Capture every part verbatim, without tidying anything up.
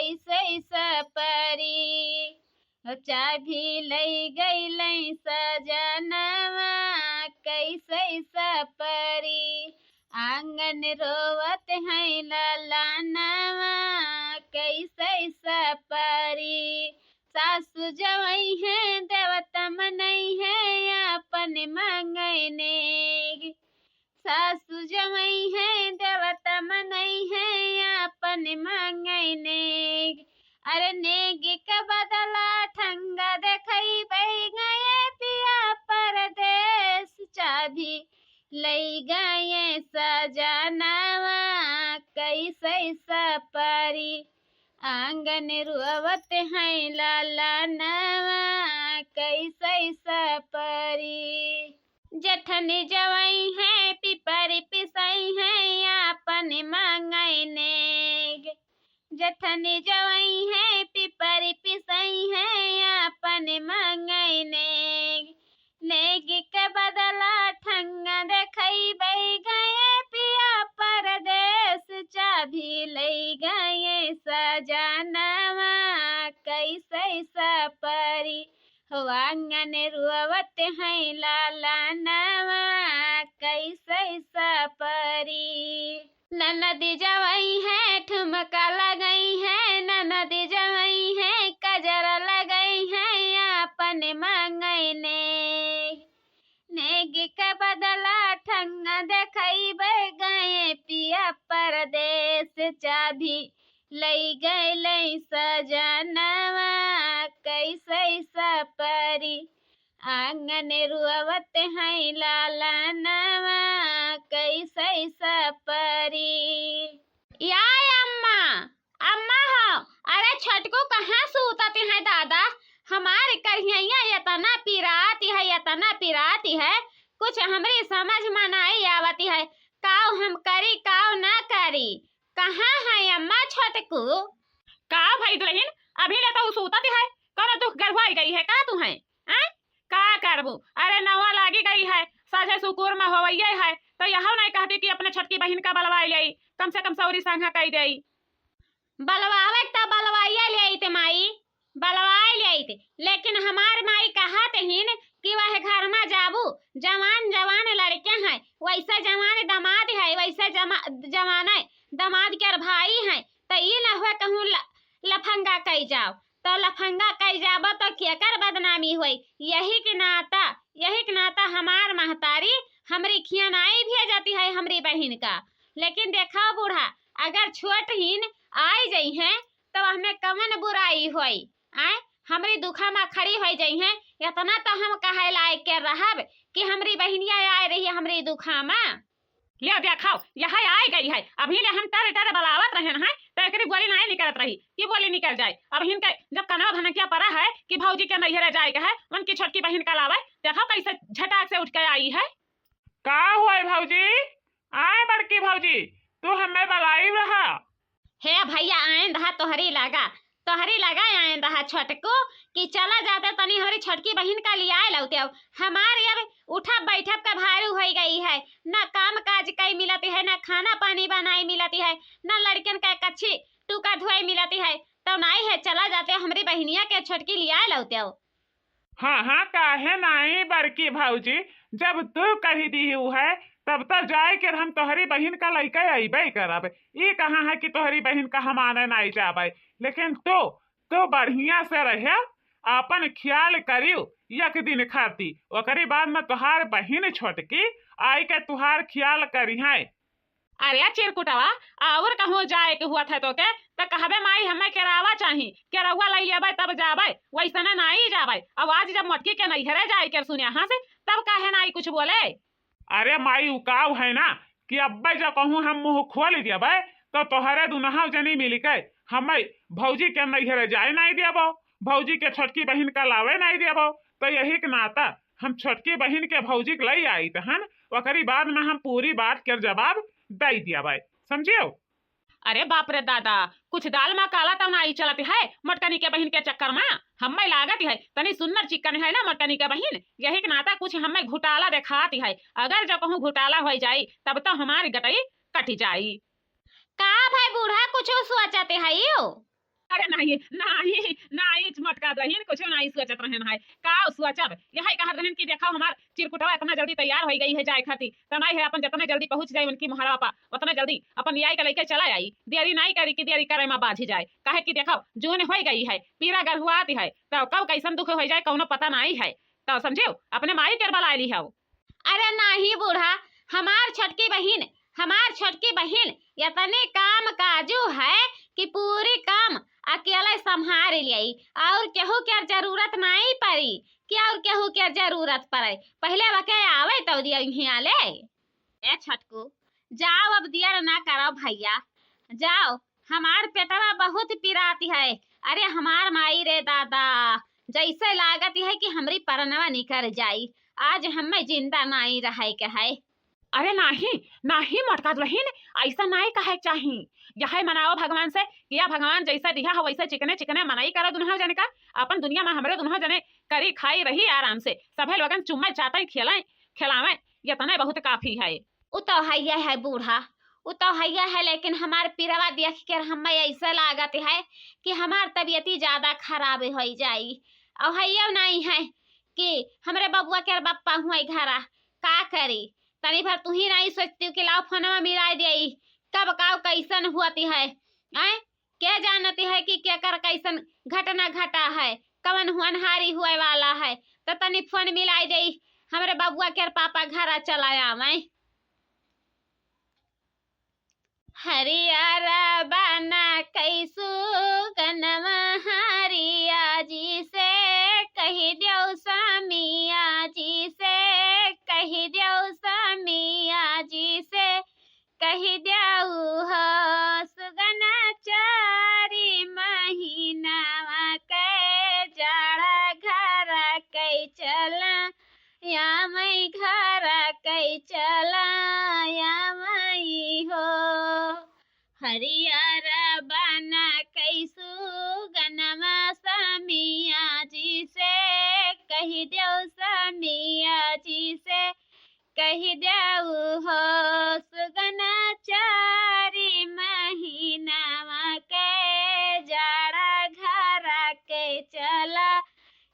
कैसे सपरी। चाभी लई गइलैं सजनवा, कैसे सपरी। आंगन रोवत हैं ललनवा, कैसे सपरी। सासु जवई हैं देवता मनई हैं, अपन मांगै नेग। सासु जवई हैं देवता मनई हैं, अपन मांगै नेग। अरे नेग के बदला ठंगा देखई बई गए पिया परदेस। चाभी लई गए सजनवा, कैसे सपरी। आंगन रोवत हैं ललनवा, कैसे सपरी। जेठनी जवई हैं पिपरी पिसई हैं, अपन मांगै नेग। जेठनी जवई हैं पिपरी पिसई हैं, अपन मांगै नेग। नेग के बदला ठंगा देखई बई गए पिया परदेस। चाभी लई गए सजनवा, कैसे सपरी। हो आंगन रोवत हैं ललनवा, कैसे सपरी। ननद जवई हैं ठुमका लगई हैं, ननद जवई हैं कजरा लगई हैं, अपन मांगै नेग। नेग के बदला ठंगा देखई बई गए पिया परदेस। चाभी लई गइलैं सजनवा, कैसे सपरी। आंगन रोवत हैं ललनवा, कैसे सपरी। या अम्मा, अम्मा हो, अरे छोटकू कहाँ सूतत हैं दादा? हमार करिहैया एतना पिरात है, एतना पिरात है, कुछ हमरी समझ में नाई आवत है। काउ हम करी, काउ ना करी? कहाँ है अम्मा छोटकू? का भई दुलहिन, अभी ले तो उ सूतत है, कौनो दुख गरुआई गई है का तुहैं? हैं? का करबू? अरे नवा लागी गई है, साझे सुकुर में होवइये है, तो यहू नहीं कहती कि अपने छोटकी बहिन का बलवाई लेई, कम से कम सौरी संघा कई देई। बलवावे त बलवाइये लेइत माई, बलवाई लेइत, लेकिन हमार माई कहत हिन कि वह घर में जाबू, जवान जवान लड़के हैं, वैसे जवान दामाद है, वैसे जमा-, जवान है, दामाद के भाई हैं, त ई न हुए कहूँ ल-, लफंगा कई जाओ, तो लफंगा कई जाबो तो केकर बदनामी होई? यही के नाता, यही के नाता हमार महतारी हमरी खियनाई भेजती है हमरी बहिन का। लेकिन देखो बूढ़ा, अगर छोट हिन आई जइहैं तो हमें कवन बुराई होई? आय, हमरी दुखा मा खड़ी होई जइहैं, इतना तो हम कहे लायक के रहब कि हमरी बहिनिया आए रही हमरी दुखा मा। ले देखो, यह आई गई है। अभी ले हम टरे टरे बलावत रहन हैं, तो एकरी बोली नाई निकलत रही कि बोली निकल जाए। अब हिनके जब कनवा भनकिया परा है कि भौजी के नैहरे जाए के है, उनकी छोटकी बहिन का लावे, देखो कैसे झटाक से उठ के आई है। का हुआ भौजी? आए बड़की भौजी, तू हमें बलाई रहा। हे भैया, आएन रहा तोहरी लगा, तोहरी लगा आएन रहा छोटकू, कि चला जाते तनी हमरी छोटकी बहिन का लियाए लौते। अब हमार अब उठब बैठब का भारू होई गई है, ना काम काज कई मिलती है, ना खाना पानी बनाई मिलती है, ना लड़कन का कच्छी टूका धोई मिलती है, तो नाई है, चला जाते हमरी बहिनिया के छोटकी लियाए लौते। हाँ, हाँ, काहे नाई बड़की भौजी, जब तू कही दीहू है, तब तो जाए के हम तोहरी बहिन का लइके अइबे करब। ई कहाँ है कि तोहरी बहिन का हम आने नाई जाबे, लेकिन तू, तू बढ़िया से रहे, आपन ख्याल करियो एक दिन खाती, ओकरी बाद में तोहार बहिन छोटकी आई के तोहार ख्याल करिहैं। अरे चिरकुटवा, और कहूँ जाए के हुआ था तो के, त कहबे माई हमें केरावा चाही, केरउआ लई लेबे तब जाबे, वैसने नाई जाबे। अब आज जब मोटकी के नैहरे जाए के सुनिया हाँ से, तब काहे नाई कुछ बोले? अरे माई, उ काव है ना कि अब्बे जो कहूँ हम मुँह खोल देबे, तो तोहरे दुनहौ जनी मिल के हमें भौजी के नैहरे जाए नाई देबो, भौजी के छोटकी बहिन का लावे नाई देबो। तो यही के नाता हम छोटकी बहिन के भौजी के लई आई तहन, ओकरी बाद में हम पूरी बात के जवाब दई देबे, समझियो? अरे बाप रे दादा, कुछ दाल मा काला तो नाई चलत है मोटकनी के बहिन के चक्कर मा। हमें लागत है तनी सुन्नर चिक्कन है ना मोटकनी के बहिन, यही के नाता कुछ हमें घोटाला देखात है। अगर जो कहूँ घोटाला होई जाई तब तो हमारी गटई कट जाई। का भाई बूढ़ा कुछ सोचत है यो? अरे नाहीं, नाहीं, नाहीं, मोटका दुलहिन, कुछो नाहीं सोचत रहन है। का सोचब? यही कहत रहन कि देखो, हमार चिरकुटवा इतना जल्दी तैयार होइ गई है जाए खातिर, त नाहीं है, अपन जितना जल्दी पहुँच जाए उनकी मोहरवा पा, उतना जल्दी अपन लियाई के लइके चला आई। देरी नाहीं करी कि देरी करे मा बाझी जाए, काहे कि देखो, जून होइ गई है, पीरा गरहुआत है, त कब कइसन दुख होइ जाए, कउनो पता नाहीं है। त समझियो, अपने माई के बलाइ लिहो। अरे नाहीं बूढ़ा, हमार छोटकी बहिन, हमार छोटकी बहिन इतनी काम काजू है कि पूरी काम अकेले संभार लेई, और केहू के जरूरत नाहीं परी कि और केहू के जरूरत परे। पहिले वके आवे तो दिया हियाँ ले। ए छोटकू, जाओ, अब देर ना करो भइया, जाओ, हमार पेटवा बहुत पिरात है। अरे हमार माई रे दादा, जइसे लागत है कि हमरी परनवा निकर जाई, आज हम्मे जिंदा नाहीं रहे के है। अरे नाहीं, नाहीं मोटका दुलहिन, अइसा नाहीं कहे के चाही। यहै मनाओ भगवान से कि या भगवान, जइसे दिहा हो वइसे चिकने चिकने मनई करो दुन्हो जने का, अपन दुनिया मा हमरे दुन्हो जने करी खाई रही आराम से, सभे लोगन चुम्मे चाटे खेलें खेलावें, यतने बहुत काफी है। उ तो हइये है बूढ़ा, उ तो हइये है, लेकिन हमार पिरवा देख के हम्मे अइसे लागत है कि हमार तबियत ही ज्यादा खराब होइ जाई। और हइये नाहीं है कि हमरे बबुआ के बप्पा हुए घरा, का करी? तनी भर तू ही नाहीं सोचती कि लाओ फोनवा मिलाइ देई, कब का कइसन हुअत है, आय? के जानत है कि केकर कइसन घटना घटा है, कवन हुअनहारी हुए वाला है, त तनी फोन मिलाइ देई, हमरे बबुआ के पापा घरा चला आवे। हरियारा बना कैसू गनवा हरिया जी से, कहि देउ समिया जी से, कहि देउ समिया जी से, कहि देउ हो सुगना चारि महीनावा के जाड़ा घर कै चला या मैं घर कै चला या मैं हो। हरियर बना कैसू गनमा समिया जी से, कहि देउ समिया जी से, कहि देउ हो सुगना चारि महीनावा के जाड़ा घर कै चला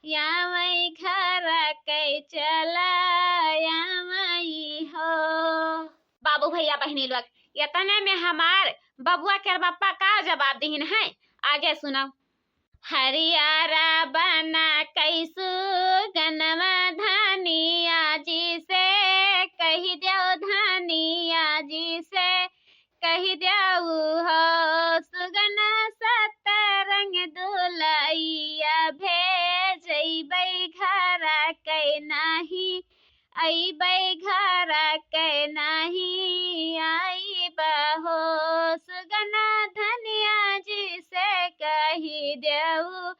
या मैं घर कै चला या मैं हो। बाबू भइया बहिनी लोग, यतने में हमार बबुआ के बप्पा का जवाब दिहिन है, आगे सुनउ। हरियारा बना कैसू गनवा धनिया जी से, कहि देउ धनिया जी से, कहि देउ हो सुगना सतरंग दुलइया भेजइबै घर कै नाहीं, अइबै घर कै नाहीं, अइबा हो सुगना धनिया जी से कहि देउ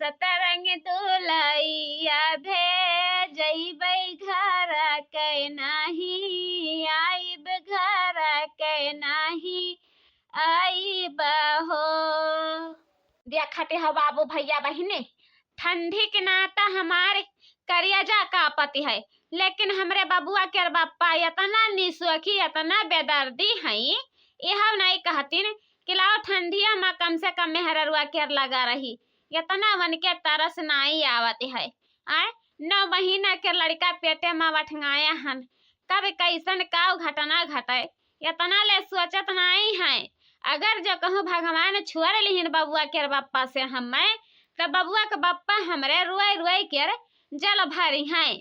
सतरंग दुलइया भेजइबै घर कै नाहीं, अइब घर कै नाहीं, अइबा हो। देखत हो बाबू भइया बहिनी, ठंडी के नाता हमार करेजा कांपत है, लेकिन हमरे बबुआ के बप्पा यतना निसोखी, यतना बेदर्दी हैं, इहउ नाहीं कहतिन कि लाओ ठंडिया मा कम से कम मेहररुआ के लगा रही, यतना वनके तरस नाहीं आवत है। आय, नौ महीना के लड़िका पेटे मा बठंगाया हन, कब कइसन काउ घटना घटे, यतना ले सोचत नाहीं हैं। अगर जो कहूँ भगवान छोड़ लिहिन बबुआ के बप्पा से हम्मे, त बबुआ के बप्पा हमरे रोइ रोइ के जल भरिहैं।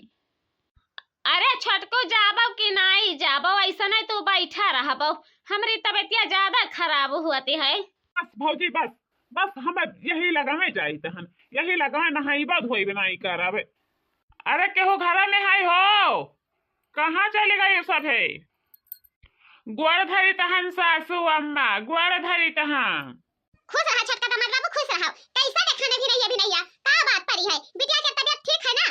अरे छोटकू, जाबउ कि नाहीं जाबउ, अइसने तू बैठा रहबउ, हमरी तबियतिया ज्यादा खराब होत है। बस भौजी, बस, बस, हम यही लगवे जाइत हन, यही लगवे नहइबा धोइबा नाहीं करब। अरे केहू घरा में है हो? कहाँ चली गई सब है? गोड़ धरी तहन सासू अम्मा, गोड़ धरी तहन। खुश रहा छोटका दामाद बाबू, खुश रहा। कैसा देखा नहीं रही अभी नैया? का बात परी है? बिटिया के तबीयत ठीक है ना?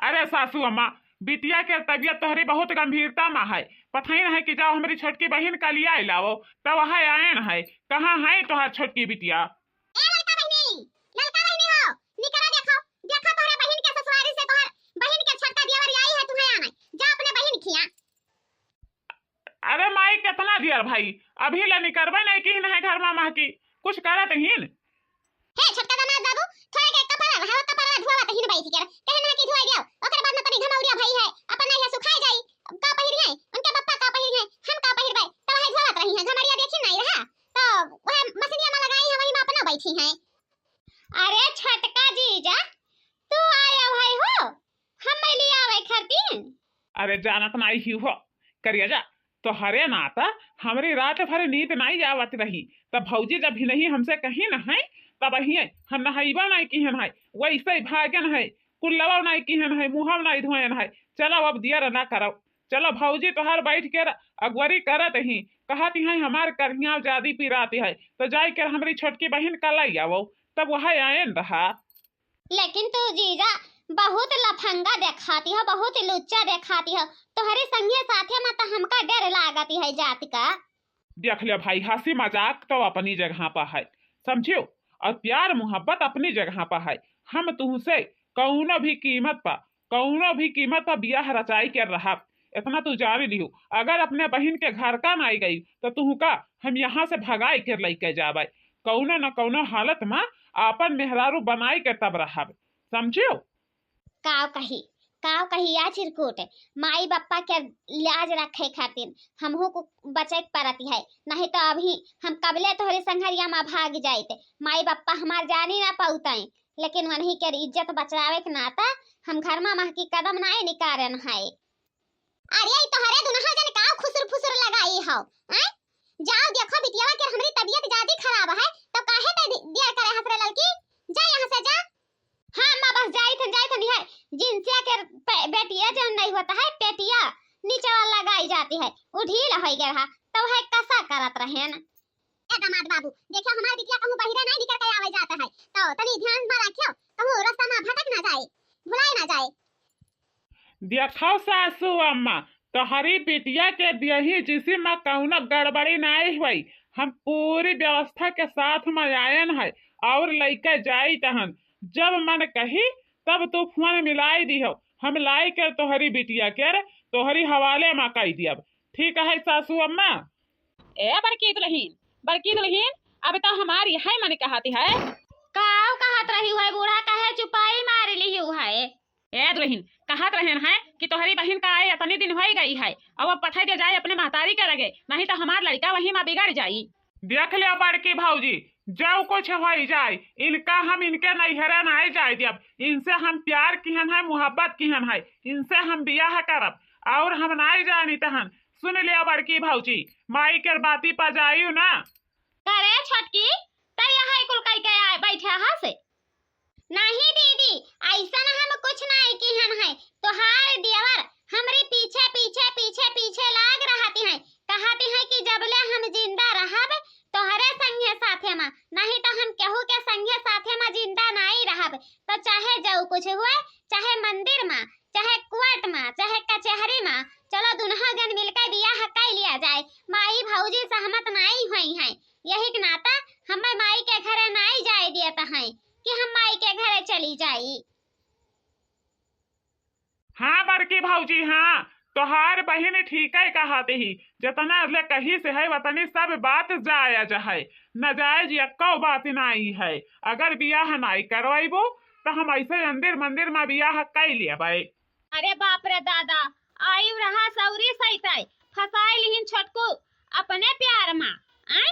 अरे सासू अम्मा, बिटिया के तबीयत तोहरी बहुत गंभीरता मा है। पता ही नहीं कि जाओ हमरी छोटकी बहिन का लिया लाओ, तब वह आयन है। कहाँ है तोहार छोटकी बिटिया? ए ललका बहिनी, ललका बहिनी हो, निकरा देखो, देखो तोहरे बहिन के ससुरारी से तोहर बहिन के छोटका दियावर आई है तुम्हें आना। जा अपने बहिन खिया। अरे माई, कितना दियर भाई, अभी ले निकरबे नहीं की नहीं घर मा महकी, कुछ करत हीन। हे छोटका दामाद बाबू, थोड़ा के कपड़ा रहा, वो कपड़ा धोवा तहिन बैठ के, कहे ना कि धोए दियो, ओकरे बाद में तनी घमौरिया भई है, अपन नहीं है सुखाए जाई, का पहिरी है, उनके बप्पा का पहिरी है, हम का पहिरबे, तो वही धोवत रही है, घमौरिया देखी नहीं रहा, तो वह मशीनिया में लगाई है, वही में अपना बैठी है। अरे छोटका जीजा, तू आया है हो, हम ले आवे खरतीन। अरे जानत नाई ही हो, करिया जा, तोहरे नाता हमरी रात भर नींद नाई आवत रही। तब भौजी जब ही नहीं हमसे कही न है, तब ही हम नहैबा नाई किहन है, वैसे ही भागन है, कुल्लवा नाई किहन है, मुँहवा नाई धोयन है। चलो अब दियर ना करो, चलो भौजी तोहर बैठ के अगुवरी करत ही, कहत ही हमार करिया जादी पिराती है, तो जाई के हमरी छोटकी बहिन का लाई आवो, तब वह आयन रहा। लेकिन तू जीजा बहुत लफंगा देखाती हो, बहुत लुच्चा देखाती हो। तोहरे संगे साथे में तो हमका डर लागती है जात का। देख लियो भाई, हँसी मजाक तो अपनी जगह पर है, समझियो, और प्यार मोहब्बत अपनी जगह पर है। हम तुहसे कौनो भी कीमत पर, कौनो भी कीमत पर बियाह रचाई के रहब, इतना तू जान लियो। अगर अपने बहिन के घर का नाई गई तो तुहका हम यहाँ से भगाई के लइके जाबे। कौनो न कौनो हालत में आपन मेहरारू बनाई के तब रहब, समझियो? काव कही, काव कही या चिरकुट, माई बप्पा के लाज रखे खातिर हमहू को बचे के परत है, नहीं तो अभी हम कबले तोहरे संघरिया में भाग जाइत। माई बप्पा हमार जानी ना पाउतै, लेकिन वनही के इज्जत बचावे के नाता हम घर में महकी कदम नाई निकारन है। अरे, ई तोहरे दुनहा जन काव खुसुर फुसुर लगाई हो, हैं? जाओ देखो बिटियावा के हमरी तबीयत जादी खराब है, तो काहे ते दि-, दियर करे हंसरे ललकी? जा यहाँ से जा। हाँ अम्मा, बस जाई थन, जाई थन, है जिनसिया के पे-, बेटिया जौन नहीं होता है, पेटिया नीचे वाला लगाई जाती है, उ ढील होई गया रहा, तो वह कसा करत रहेन। ए दामाद बाबू, देखियो हमार बिटिया कहूँ बहिरे नहीं निकल के आवे जात है, तो तनी ध्यान में रखियो, कहूँ रास्ता में भटक ना जाए, भुलाए ना जाए। देखो सासू अम्मा, तोहरी बिटिया के दियही जिसी में कौनो गड़बड़ी नाई हुई। हम पूरी व्यवस्था के साथ में आयन है और लइके जाई तहन। जब मन कही तब तू फोन मिलाई दिहो, हम लाई के तोहरी बिटिया के तोहरी हवाले में कई दियब। ठीक है सासू अम्मा? ए बड़की दुल्हीन, बड़की दुल्हीन, अब तो हमारी है मन कहती है। काव कहत रही है बूढ़ा, काहे चुपाई मार ली है? ए दुल्हीन, कहत रहेन है कि तोहरी बहिन का आए इतनी दिन होई गई है, अब अब पठाई दे जाए अपने महतारी के लगे, नहीं तो हमार लड़का वहीं में बिगड़ जाई। देख ले बड़की भौजी, जो कुछ होई जाए, इनका हम इनके नैहरे नाई जाए देब। इनसे हम प्यार किहन है, मोहब्बत किहन है, इनसे हम बियाह करब और हम नाई जानी तहन। सुन ले बड़की भौजी, माई के बाती पर जाइयो ना। करे छोटकी, तै यहाँ कुल कई के आए बैठे हस? नहीं दीदी, ऐसन हम कुछ नहीं किहन है। तोहार देवर हमरे पीछे, पीछे, पीछे, पीछे लाग रहती हैं, कहती हैं कि जबले हम जिंदा रहब, तोहरे संगे साथे मा, नहीं तो हम केहू के संगे साथे मा जिंदा नहीं रहब। तो चाहे जो कुछ हुए, चाहे मंदिर मा, चाहे कोर्ट मा, चाहे कचहरी मा, चलो दुनहा जन मिलके बियाह कई लिया जाए। माई भौजी सहमत नहीं हुई हैं, यही के नाता हमें माई के घरे नाई जाए दियत हैं कि हम माई के घरे चली जाई। हाँ बड़की भौजी, हाँ, तोहार बहिन ठीकै कहत ही, जतना ले कहिस है वतनी सब बात जायज है, नाजायज एक्को बात नाई है। अगर बियाह नाई करवैबो त हम ऐसे अंदिर मंदिर मा बियाह कई लेबै। अरे बाप रे दादा, आयु रहा सौरी सैतै, फसाई लिहिन छोटकू अपने प्यार मा। आय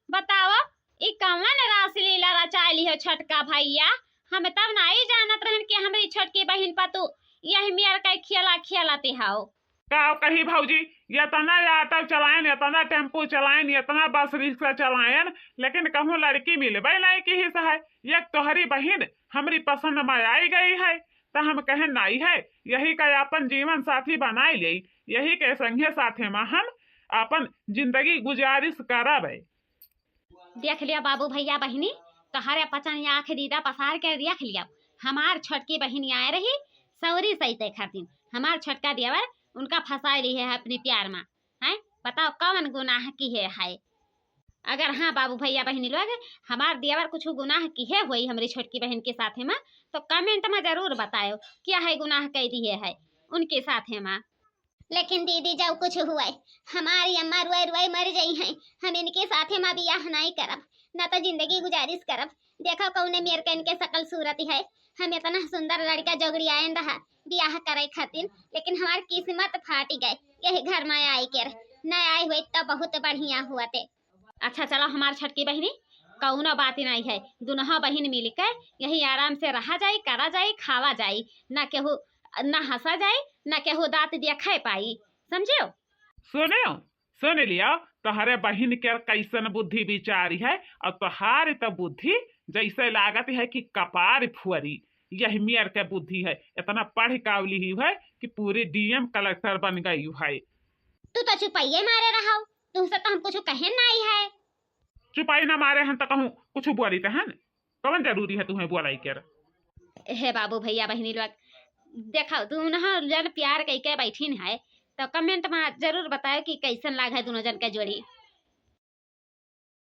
बताओ, ई कवन रासलीला रचाय लिहो छोटका भैया? हम तब नाई जानत रहन कि हमरी छोटकी बहिन पतू यही मेर के खेला खेलत हौ। का कही भौजी, एतना auto चलायन, एतना टेम्पू चलायन, एतना बस रिक्शा चलायन, लेकिन कहूँ लड़की मिलबै नाई किहिस है। एक तोहरी बहिन हमरी पसंद मा आई गई है, त हम कहेन नाई है, यही का आपन जीवन साथी बनाई लेई, यही के संगे साथे मा हम आपन जिंदगी गुजारिश करबै। देख लिया बाबू भैया बहिनी, तोहरे पचन आँख दीदा पसार के देख लिया। हमार छोटकी बहिनी आए रही सौरी सैतै खातिर, हमार छोटका देवर उनका फंसाए लिहे है अपनी प्यार मा। हैं, बताओ कवन गुनाह किहे है? अगर हाँ बाबू भैया बहिनी लोग, हमार देवर कुछ गुनाह किहे होई हमरी छोटकी बहिन के साथे मा, तो comment मा जरूर बतायो, क्या है गुनाह कई दिहे है उनके साथे मा। लेकिन दीदी, जब कुछ हुए, हमारी अम्मा रोए रोए मर गई हैं, हम इनके साथे मा बियाह नाई करब। ना तो जिंदगी गुजारिश करब। देखो कौने मेर के इनके शकल सूरत है। हम इतना सुंदर लड़का जोगड़ियाएन रहा बियाह करे खातिर, लेकिन हमार किस्मत फाटी गए, यही घर में आई के न आए हुए तो बहुत बढ़िया हुआ थे। अच्छा चलो हमार छोटकी बहिनी, कौनो बात नहीं है, दुनहा बहिन मिल के यही आराम से रहा जाई, करा जाई, खावा जाई, ना केहू ना हंसा जाई, ना केहू दांत देखे पाई, समझियो? सुनियो, सुन लियो, तोहरे बहिन के कैसन बुद्धि विचारी है, और तोहार तो बुद्धि जैसे लागत है कि कपार फुअरी। यही मेर के बुद्धि है, इतना पढ़ कावली ही है कि पूरी डीएम कलेक्टर बन गई है। तू तो चुपैये मारे रहो, तुमसे तो हम कुछ कहे नहीं है। चुपाई ना मारे हन तो कहूँ कुछ बोली तो हन, कौन जरूरी है तुम्हें बोलाई कर? हे बाबू भैया बहिनी लोग, देखो दुनहा जन प्यार कई के बैठिन है, तो कमेंट में जरूर बताओ कि कैसन लाग है दोनों जन के जोड़ी।